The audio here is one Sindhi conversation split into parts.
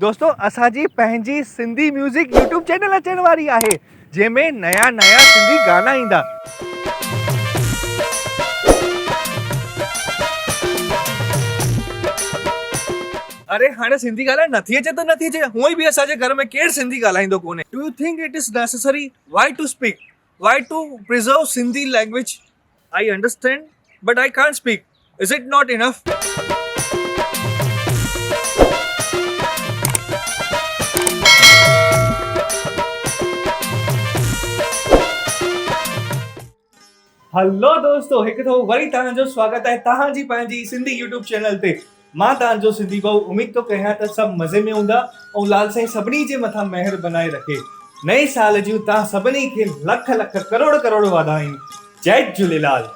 دوستو اسان جي پنهنجي سنڌي ميوزڪ يوٽيوب چينل اچڻ واري آهي جنهن ۾ نيا نيا سنڌي گانا ايندا. اري هاڻي سنڌي ڳالهائڻ نٿي اچي ته نٿي اچي هونئن به اسان جي گهر ۾ ڪير سنڌي ڳالهائيندو ڪونهي. Do you think it is necessary why to speak why to preserve Sindhi language I understand but I can't speak is it not enough. Hello دوستو هڪ دفعو وري توهان جو سواگت آهي توهان جي پنهنجي سنڌي يوٽيوب چينل تي مان توهان جو سنڌي ڀائو اميد ٿو ڪيان ته سڀ مزي ۾ هوندا ۽ لال سائين سڀني جي مٿان مهر بنائي رکي نئين سال جون توهان سڀني کي لک لک ڪروڙ ڪروڙ واڌايون جئي جهوليلال.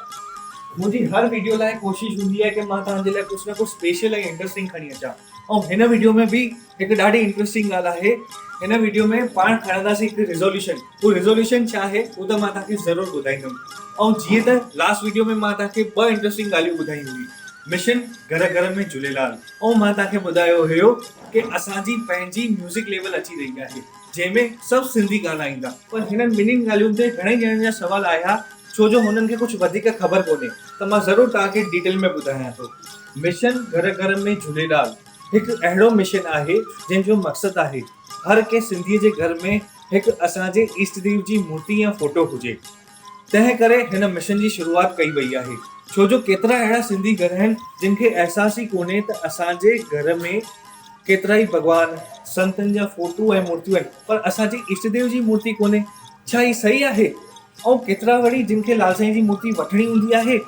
منهنجي هر ويڊيو لاء ڪوشش هوندي آهي ڪي مان توهان جي لاء ڪجهه نه ڪجهه اسپيشل ۽ انٽرسٽنگ کڻي اچان ۽ هن ويڊيو ۾ به هڪ ڏاڍي انٽرسٽنگ ڳالهه آهي هن ويڊيو ۾ پاڻ کڻنداسين هڪ ريزوليوشن هو ريزوليوشن ڇا آهي هو ته مان توهان کي ضرور ٻڌائيندم ۽ جيئن ته لاسٽ ويڊيو ۾ مان توهان کي ٻه انٽرسٽنگ ڳالهيون ٻڌايون هئي مشن گهر گهر ۾ جهوليلال ۽ مان توهان کي ٻڌايو هيو ڪي اسان جي پنهنجي ميوزڪ ليول اچي رهي آهي جنهن ۾ سڀ سنڌي گانا ايندا پر هنن ٻنهين ڳالهين تي گهڻي ڄڻن جا سوال آيا ڇو جو هنن کي ڪجهه وڌيڪ خبر ڪونهي ته مان ضرور توهان کي ڊيٽيل ۾ ٻڌايان ٿو. مشن گهر گهر ۾ جهوليلال هڪ اهڙو مشن آهي جنهن جو مقصد آهي هر ڪنهن سنڌي جي گهر ۾ هڪ اسان جي اشٽ ديو جي مورتي يا فوٽو هجي تنهن ڪري هن مشن جي شروعات ڪئي وئي آهي ڇو جو ڪيترا اهڙا سنڌي گهر آهن جن کي احساس ئي ڪونهي ته اسان جي گهر ۾ ڪيترائي ڀڳوان، سنتن جا فوٽو ۽ مورتيون آهن پر اسان جي اشٽ ديو جي مورتي ڪونهي، ڇا هي صحيح آهي؟ ۽ ڪيترا وري جن کي لال سائين جي مورتي وٺڻي هوندي آهي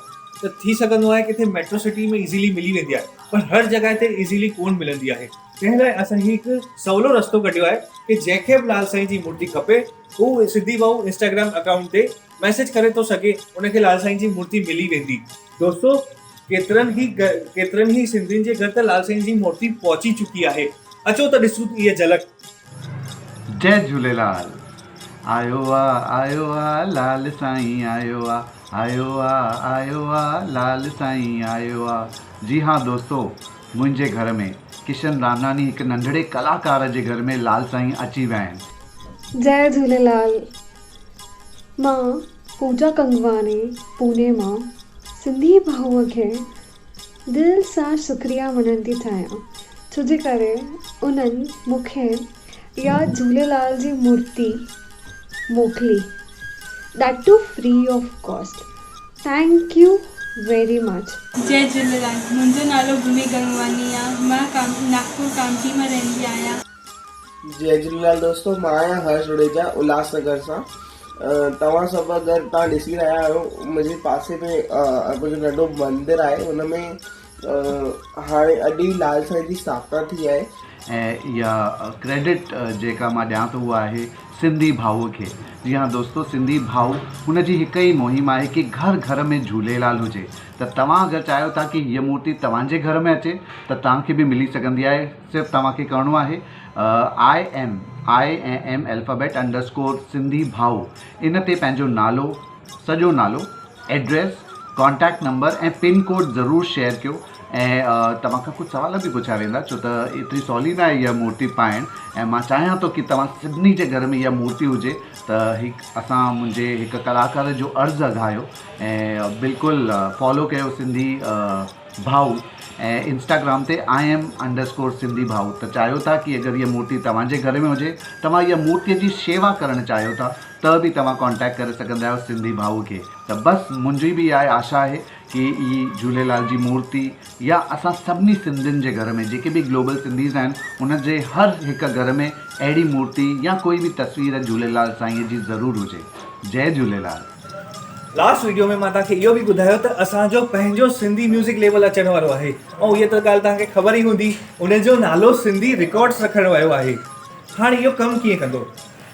ته ٿي سگهندو آهي ڪٿي ميٽرو سٽي ۾ ايزيلي ملي ويندي آهي پر هر جڳهه تي ايزيلي ڪونه ملندي آهي تنهن لاء اسان هي هڪ سولو رستو ڪڍيو آهي ڪي جنهن کي به لال سائين جي مورتي کپي هو سڌي ڀائو انسٽاگرام اڪائونٽ تي ميسيج ڪري ٿو سگهي ان کي لال سائين جي مورتي ملي ويندي. دوستو ڪيترن ئي ڪيترن ئي سنڌين جي گهر ته لال سائين جي مورتي پهچي چڪي آهي اچو ته ڏسون اها جهلڪ. جئي جهوليلال آيو آ آيو آ لال سائين آيو آ آيو آ آيو آ لال سائين آيو آ جي ها دوستو منهنجي گهر ۾ ڪشن رامناني هڪ ننڍڙي ڪلاڪار جي گهر ۾ لال سائين اچي ويا آهن. جئي جهوليلال مان پوجا ڪنگواڻي پوني مان سنڌي ڀائوء کي دل سان شڪريا مڃڻ ٿي چاهيان ڇو جي ڪري انهن مون کي اها جهوليلال جي مورتي موڪلي that too free of cost thank you very much. جئي جهوليلال منهنجو نالو ڀومي گنگواڻي آ مان ناگپور ڪامٽي مان رهندي آهيان. جئي جهوليلال دوستو مان آهيان هرش رڙيجا الهاس نگر سان توهان سڀ اگر توهان ڏسي رهيا آهيو منهنجي پاسي ۾ ڪجهه ننڍو مندر آهي ان ۾ هاڻي اڄ ئي لال سائين جي اسٿاپنا ٿي آهي. ۽ اها ڪريڊٽ جيڪا مان ڏيان ٿو اها آهي سنڌي ڀائوء کي. جي ها دوستو سنڌي ڀائو هن جي هڪ ئي مهم آهي ڪي گهر گهر ۾ جهوليلال هجي ته توهان اگر چاهيو ٿا ڪي هيء مورتي توهان جي گهر ۾ اچي ته توهان کي به ملي سگهندي آهي صرف توهان کي ڪرڻو آهي I M I ۽ M alphabet underscore Sindhi ڀائو ان تي پنهنجو نالو سڄو نالو address contact number ۽ pin code ضرور شيئر ڪيو ۽ توهان کان ڪجهه سوال به پڇيا ويندا ڇو ته ايتري سولي نه آهي اها مورتي پائڻ ۽ مان چاهيان ٿو ڪي توهان سڀني جي گهر ۾ اها مورتي هجي ته هڪ اسان منهنجي هڪ ڪلاڪار جو عرض اگهايو ۽ بلڪل فالو ڪيو سنڌي ڀائو ۽ انسٽاگرام تي I M underscore Sindhi ڀائو ته چاهيو ٿا ڪي اگر هيء مورتي توهان جي گهر ۾ هجي توهان هيء مورتي جي شيوا ڪرڻ چاهيو ٿا ته به توهان ڪانٽيڪٽ ڪري سگهندا آهيو سنڌي ڀائو کي ته بس منهنجي به اها آشا آهي ڪي هي جهوليلال جي مورتي يا اسان سڀني سنڌين جي گهر ۾ جيڪي به گلوبل سنڌيز آهن ان جي هر هڪ گهر ۾ اهڙي مورتي يا ڪوئي به تصوير جهوليلال سائين جي ضرور هجي جئي جهوليلال. لاسٽ ويڊيو ۾ مان توهان کي اهو به ٻڌايو ته اسان جو پنهنجو سنڌي ميوزڪ ليبل اچڻ وارو آهي ۽ اها ته ڳالهه توهان کي خبر ئي هوندي ان جو نالو سنڌي رڪارڊس رکڻ ويو آهي هاڻي اهو ڪم ڪيئن ڪندو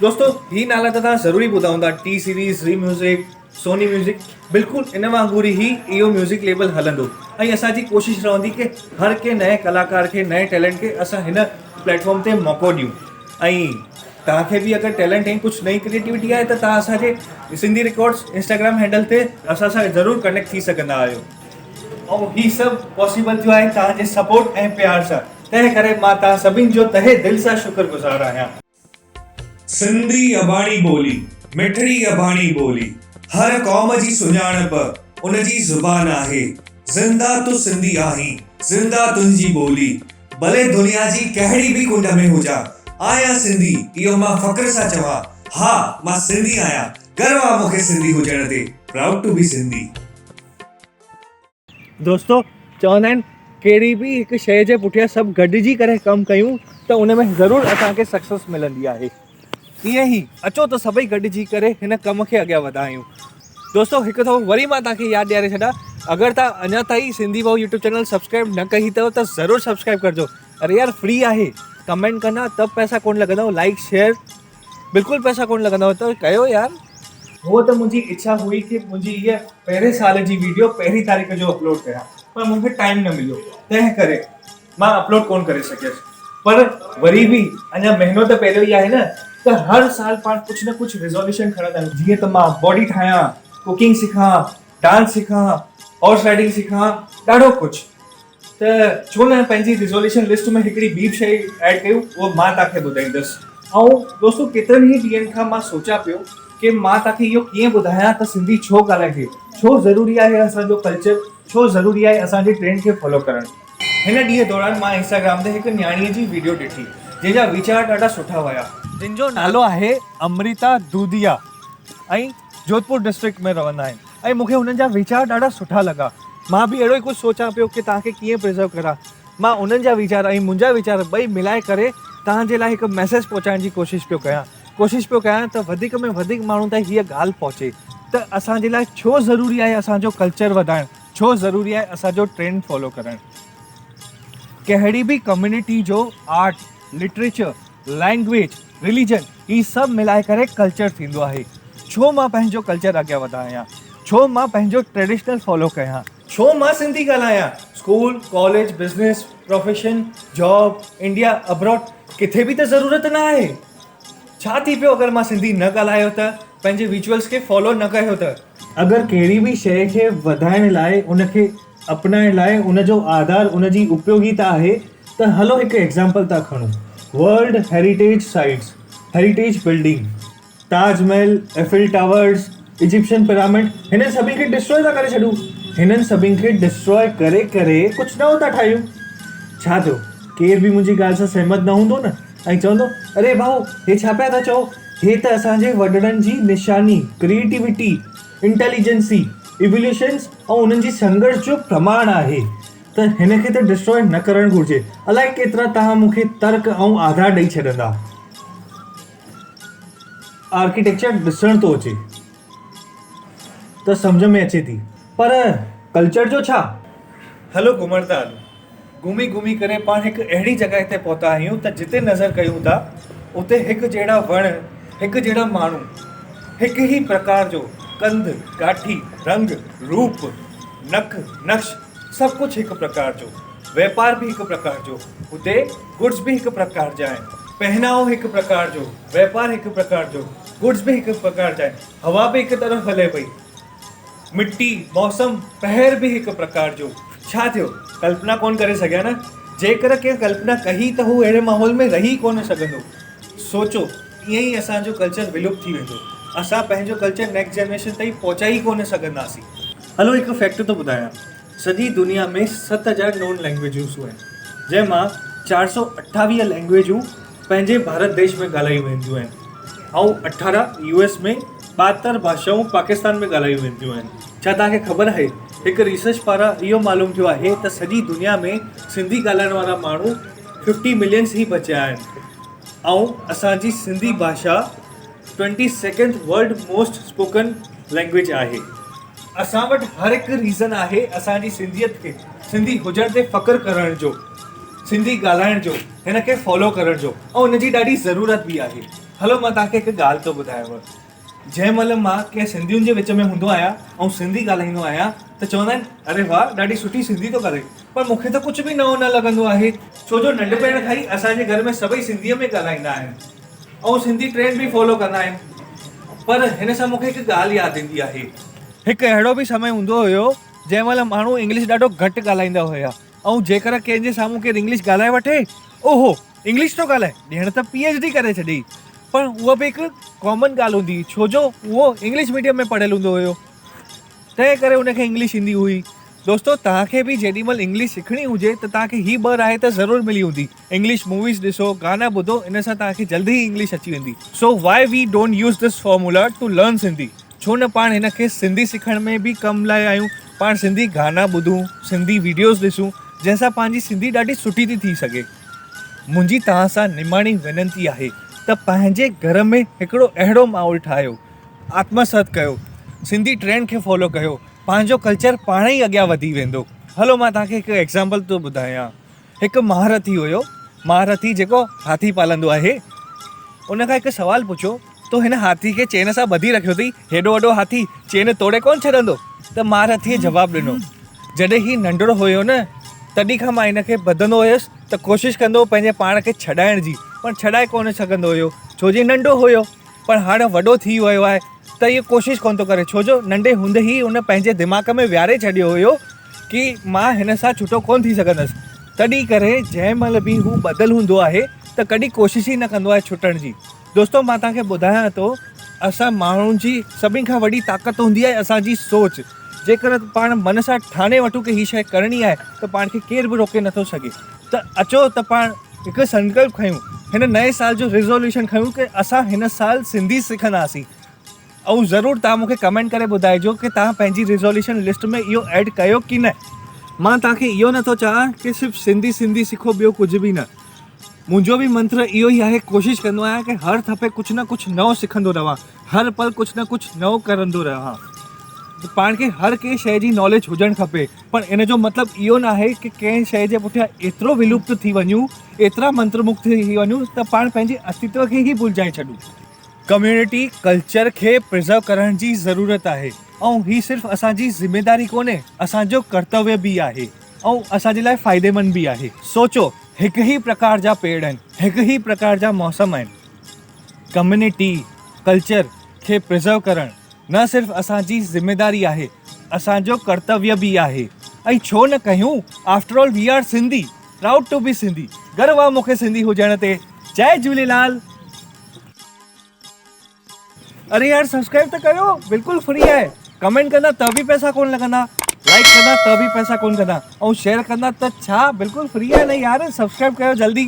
دوستو هي نالا ته توهان ضروري ٻڌا هوندا T Series Zee music Sony music بلڪل ان وانگر ئي اهو ميوزڪ ليبل هلندو ۽ اسان جي ڪوشش رهندي ڪي هر ڪنهن نئين ڪلاڪار کي نئين ٽيلنٽ کي اسان هن پليٽفارم تي موقعو ڏيون ۽ توهان کي به اگر ٽيلنٽ ۽ ڪجهه نئين ڪريئيٽوٽي آهي ته توهان اسان جي سنڌي رڪارڊس انسٽاگرام هينڊل تي اسان سان ضرور ڪنيڪٽ ٿي سگهندا آهيو ۽ هي سڀ پاسيبل ٿيو آهي توهان جي سپورٽ ۽ پيار سان. تنهن ڪري مان توهان سڀني جو تهه دل سان شڪر گذار آهيان. سنڌي اباڻي ٻولي، مٺڙي اباڻي ٻولي، هر قوم جي سڃاڻپ ان جي زبان آهي. زنده تون سنڌي آهين، زنده تنهنجي ٻولي. ڀلي دنيا جي ڪهڙي به ڪنڊ ۾ هجان، آهيان سنڌي، اهو مان فخر سان چوان، ها مان سنڌي آهيان، گرو آ مونکي سنڌي هجڻ تي، پرائوڊ ٽو بي سنڌي. دوستو چوندا آهن ڪهڙي به هڪ شيء جي پٺيان سڀ گڏجي ڪري ڪم ڪيون ته ان ۾ ضرور اسان کي سڪسيس ملندي آهي ائين ئي اچو ته سڀئي گڏجي ڪري هن ڪم کي اڳيان وڌايون دوستو هڪ دفعو وري مان توهان کي ياد ڏياري ڇڏان اگر توهان اڃا تائين سنڌي ڀائو يوٽيوب چينل سبسڪرائب نه ڪئي اٿو ته ضرور سبسڪرائب ڪرجو اري يار فري آهي ڪمينٽ ڪندا ته پئسا ڪونه لڳندا لائڪ شيئر بلڪل پئسا ڪونه لڳندا ته ڪيو يار. هونء ته منهنجي اڇا هئي ڪي منهنجي هيء پهرين سال جي ويڊيو پهرين تاريخ جو اپلوڊ ڪيان پر مون کي ٽائيم نه مليو تنهن ڪري مان اپلوڊ ڪونه ڪري سگهيس پر وري به اڃا مهينو ته پهريون ئي آهي نه ته هر سال پاڻ ڪجهه نه ڪجهه ريزوليوشن کڻندا آهيون جيئن ته مان باڊي ٺاهيان ڪوڪنگ سکان ڊانس سکان هارس رائيڊنگ سکان ڏاڍو ڪجهه. ته ڇو نه پنهنجي ريزوليوشن لسٽ ۾ هڪڙي ٻي به شيء ايڊ ڪيون اهو مان توهان کي ٻڌائيندس. ۽ دوستو ڪيترن ئي ڏينهن کان مان سوچيان پيو ڪي مان توهان کي اهو ڪيئن ٻڌايان ته سنڌي ڇو ڳالهائجي، ڇو ضروري آهي اسان جو ڪلچر، ڇو ضروري آهي اسان جي ٽرينڊ کي فالو ڪرڻ. هن ڏينهن دوران مان انسٽاگرام تي هڪ نياڻيء جي ويڊيو ڏٺي جنهن جا ويچار ڏاڍا سٺا هيا. جن جو نالو آهي امريتا دوديا ۽ جوڌپور ڊسٽرڪٽ ۾ رهندا آهن ۽ مون کي هنن جا ويچار ڏاڍا سٺا لڳا. مان به اهڙو ئي ڪجهه سوچان پيو ڪي توهان کي ڪيئن پريزرو ڪران. مان انهن جا ويچار ۽ منهنجا ويچار ٻئي ملائي ڪري توهان جي لاء هڪ ميسيج پهچائڻ جي ڪوشش پيو ڪيان. ڪوشش پيو ڪيان ته وڌيڪ ۾ وڌيڪ ماڻهن تائين هيء ڳالهه پهچي ته اسان جي لاء ڇو ضروري آهي اسان جو ڪلچر وڌائڻ، ڇو ضروري آهي اسان جو ٽرينڊ فالو ڪرڻ. ڪهڙي به ڪميونٽي جو آرٽ، لٽريچر، لينگويج، رليجن هي سڀ ملائي ڪري ڪلچر ٿيندو آهي. ڇو مان پنهنجو ڪلچر اڳيان وڌايان؟ ڇو مان پنهنجو ٽريڊيشنل فالو ڪيان؟ ڇو مان سنڌي ڳالهايان؟ School, college, business, profession, job, India, abroad ڪٿي به ته ضرورت نه آهي. ڇا ٿي پيو اگر مان سنڌي نه ڳالهايو ته، پنهنجي رچوئلز کي فالو نه ڪيو ته؟ اگر ڪهڙي به شيء کي وڌائڻ لاء ان کي اپنائڻ لاء ان جو آڌار ان جي اپيوگيتا آهي ته هلو هڪ ايگزامپل ٿا کڻون world heritage sites, heritage building, Taj Mahal, Eiffel towers, Egyptian pyramid هنن سڀني کي ڊسٽروء ٿا ڪري ڇڏيون هنن سڀني کي ڊسٽروء ڪري ڪري ڪجهه نئون ٿا ٺاهيون ڇا ٿيو ڪير به منهنجي ڳالهه سان سهمت نه هوندو نه ۽ چوندو اري ڀائو هي ڇا پيا ٿا چئو هي ته اسان جي وڏڙن جي نشاني ڪريئيٽيوٽي انٽيليجنسي، ايووليوشنس ۽ انهن جي سنگهرش جو پرماڻ آهي ته هن کي ته ڊسٽروء نه ڪرڻ گهرجي. الائي ڪيترا توهان مون کي ترڪ ۽ آڌار ڏئي ڇڏندا. آرڪيٽيڪچر ڏسڻ ٿو اچي ته سمجهه ۾ اچي ٿي پر ڪلچر جو ڇا؟ هلو گهمڻ ٿا هلون. گهمي گهمي ڪري پاڻ هڪ اهڙي جڳهه تي پهتا آهيون ته جتي نظر ڪيون ٿا اتي هڪ جهڙا وڻ، هڪ جهڙا ماڻهو، هڪ ئي پرڪار جو ڪنڌ، ڪاٺي، رنگ، روپ، نڪ، نقش سڀ ڪجهه هڪ پرڪار جو، ويپار به هڪ پرڪار جو، اتي گڊز به هڪ پرڪار جا آهن، پهناوو هڪ پرڪار جو، ويپار هڪ پرڪار جو، گڊز به هڪ پرڪار جا آهن، هوا به هڪ طرف هلي پئي. مٽي، موسم، پهر به هڪ پرڪار جو. ڇا ٿيو؟ ڪلپنا ڪونه ڪري سگهيا نه؟ جيڪر ڪنهن ڪلپنا ڪئي ته هو اهڙي ماحول ۾ رهي ڪونه سگهندو. سوچو، ائين ئي اسان جو ڪلچر ولپت ٿي ويندو. اسان پنهنجو ڪلچر نيڪسٽ جنريشن تائين پهچائي ئي ڪونه سگهنداسين. هلو هڪ فيڪٽ ٿو ٻڌايان. سڄي دنيا ۾ 7000 نون لينگويجز آهن، جنهن مان 428 لينگويجون پنهنجي ڀارت ديش ۾ ڳالهايون وينديون آهن ۽ 18 يو ايس ۾ 72 ڀاشائون پاڪستان ۾ ڳالهايون وينديون آهن. ڇا توهان کي خبر آهي هڪ ريسرچ پاران اهو معلوم ٿيو آهي ته سڄي دنيا ۾ سنڌي ڳالهائڻ وارا ماڻهو 50 ملينس ئي بچيا آهن ۽ اسان جي سنڌي ڀاشا twenty second world most spoken language آهي. اسان وٽ هر هڪ ريزن آهي اسان جي سنڌيت کي سنڌي هجڻ تي فخر ڪرڻ جو، سنڌي ڳالهائڻ جو، هن کي فالو ڪرڻ جو ۽ ان جي ڏاڍي ضرورت به آهي. هلو مان توهان کي هڪ ڳالهه ٿو ٻڌايانو. جنهن مهل مان ڪنهن سنڌين جي وچ ۾ هوندو آهيان ۽ سنڌي ڳالهائيندو آهيان ته چوندا آهن اري واه ڏاڍي سٺي سنڌي ٿو ڳالهائين پر مون کي ته ڪجهه به نئون نه لڳندو آهي ڇو جو ننڍپڻ کان ئي اسان جي گهر ۾ سڀئي سنڌيء ۾ ڳالهائيندا آهن ۽ سنڌي ٽرينڊ به فالو ڪندا آهن پر هن سان مون کي هڪ ڳالهه ياد ايندي آهي. هڪ اهڙو به سمي هوندو هيو جنهن مهل ماڻهو انگلش ڏاڍو گهٽ ڳالهائيندا هيا. ۽ جيڪر ڪنهن جي سامهون ڪير انگلش ڳالهائي وٺي، اوهو انگلش ٿو ڳالهائي، ڄڻ ته پي ايڇ ڊي ڪري ڇڏيئي. پر اها به هڪ ڪامن ڳالهه هوندي هئي، ڇو جو اهو انگلش ميڊيم ۾ پڙهيل هوندو هيو، تنهن ڪري ان کي انگلش ايندي هئي. دوستو توهان کي به جيڏي مهل انگلش سکڻي هجي ته توهان کي هي ٻه راء ته ضرور ملي هوندي، انگلش موويز ڏسو، گانا ٻڌو، ان سان توهان کي جلدي ئي انگلش اچي ويندي. So why we don't use this formula to learn Sindhi? ڇو نه پاڻ هن کي سنڌي سکڻ ۾ به ڪم لاء آيون، پاڻ سنڌي گانا ٻڌون، سنڌي ويڊيوز ڏسون، جنهن سان پنهنجي سنڌي ڏاڍي سٺي ٿي ٿي سگهي. منهنجي توهان سان نماڻي وينتي آهي ته پنهنجي گهر ۾ هڪڙو اهڙو ماحول ٺاهيو، آتمسات ڪيو، سنڌي ٽرينڊ کي فالو ڪيو، پنهنجو ڪلچر پاڻ ئي اڳيان وڌي ويندو. هلو مان توهان کي هڪ ايگزامپل ٿو ٻڌايان. هڪ مهارٿي هيو، مهارٿي جيڪو هاٿي پالندو آهي، ان کان هڪ سوال پڇيو تو هن هاٿي کي چين سان ٻڌي رکيو اٿئي، هيڏو وڏو هاٿي چين توڙي ڪونه ڇڏندو؟ ته مهارٿيء جواب ڏنو، جڏهن هي ننڍڙو هيو نه، تڏهن کان مان هن کي ٻڌندو هيس ته ڪوشش ڪندو هو پنهنجي پاڻ کي ڇڏائڻ جي، پر ڇڏائي ڪونه سگهندو هيو، ڇو جي ننڍو هيو، پر هاڻ وڏو ٿي ويو آهي ته اهو ڪوشش ڪونه ٿو ڪري، ڇو جو ننڍي هوندي ئي هن پنهنجي دماغ ۾ ويهاري ڇڏيو هيو ڪي مان هن سان ڇٽو ڪونه ٿي سگهندس، تڏهن ڪري جنهن مهل به هو ٻڌل هوندو آهي ته ڪڏهن ڪوشش ئي نه ڪندو آهي ڇٽڻ جي. دوستو مان توهان کي ٻڌايان ٿو اسان ماڻهن جي سڀني کان وڏي طاقت هوندي آهي اسان جي سوچ جيڪر پاڻ من سان ٺاڻي وٺون ڪي هي شيء ڪرڻي آهي ته پاڻ کي ڪير به روڪي نٿو سگهي ته اچو ته پاڻ هڪ سنڪلپ کيون هن نئين سال جو ريزوليوشن کيون ڪي اسان هن سال سنڌي سکنداسين ۽ ضرور توهان مون کي ڪمينٽ ڪري ٻڌائجو ڪي توهان پنهنجي ريزوليوشن لسٽ ۾ اهو ايڊ ڪيو ڪي نه مان توهان کي اهو نٿو چوان ڪي صرف سنڌي سنڌي سکو ٻيو ڪجهه به نه منهنجو به منتر اهو ئي آهي ڪوشش ڪندو آهيان ڪي هر دفعي ڪجهه نه ڪجهه نئون سکندو رهان هر پل ڪجهه نه ڪجهه نئون ڪرندو رهان پاڻ کي هر ڪنهن شيء جي ناليج هجڻ کپي پر ان جو مطلب اهو نه آهي ڪي ڪنهن شيء جي پٺيان ايترو ولپت ٿي وڃون ايترا منتر مگڌ ٿي وڃون ته پاڻ پنهنجي استتو کي ئي ڀلجائي ڇڏون ڪميونٽي ڪلچر کي پرزرو ڪرڻ جي ضرورت آهي ۽ هي صرف اسان جي ذميداري ڪونهي اسان جو ڪرتويه به آهي ۽ اسان جي لاء فائديمند به آهي. سوچو هڪ ئي پرڪار جا پيڙ آهن، هڪ ئي پرڪار جا موسم آهن. ڪميونٽي، ڪلچر کي پرزرو ڪرڻ نه صرف اسان جي ذميداري آهي، اسان جو ڪرتويه به آهي ۽ ڇو نه ڪيون، after all we are Sindhi, proud to be Sindhi, گرو آ مون کي سنڌي هجڻ تي. جئي جهوليلال. اري يار سبسڪرائب ته ڪيو بلڪل فري آهي ڪمينٽ ڪندا ته به پئسا ڪون لڳندا لائڪ ڪندا ته به پئسا ڪون ڪندا ۽ شيئر ڪندا ته ڇا بلڪل فري آهي نه يار سبسڪرائب ڪيو جلدي.